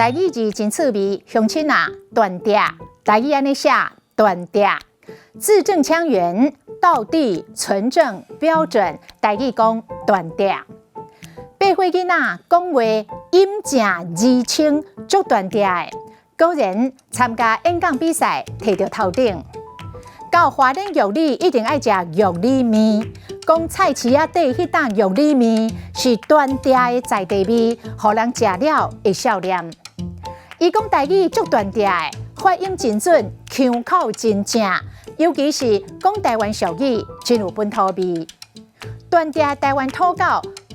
台語字真趣味，鄉親啊，斷碇，台語按呢寫，斷碇，字正腔圓，道地純正標準，台語講斷碇。8歲囡仔講話音正字清，足斷碇的，果然參加演講比賽，提著頭頂。到花蓮玉里一定愛食玉里麵，講菜市仔底彼檔玉里麵是斷碇的在地味，予人食了會笑臉。伊講台語足斷碇的，發音真準，腔口真正，尤其是講台灣俗語，真有本土味。斷碇台灣土狗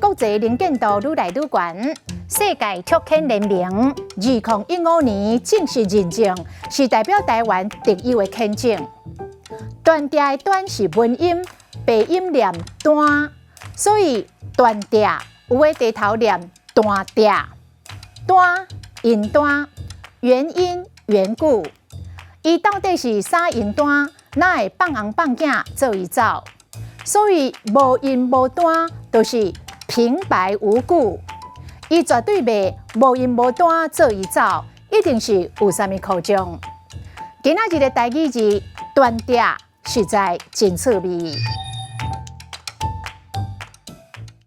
國際能見度愈來愈懸，世界卓犬聯盟2015年正式認證，是代表台灣特有的犬種。斷碇的斷是文音，白音念單，所以斷碇有的地頭念斷碇。單因單，原因緣故，伊到底是啥因單，哪會放尪放囝做伊走？所以無因無單，就是平白無故。伊絕對袂無因無單做伊走，一定是有啥物苦衷。今仔日的台語字斷碇，實在真趣味。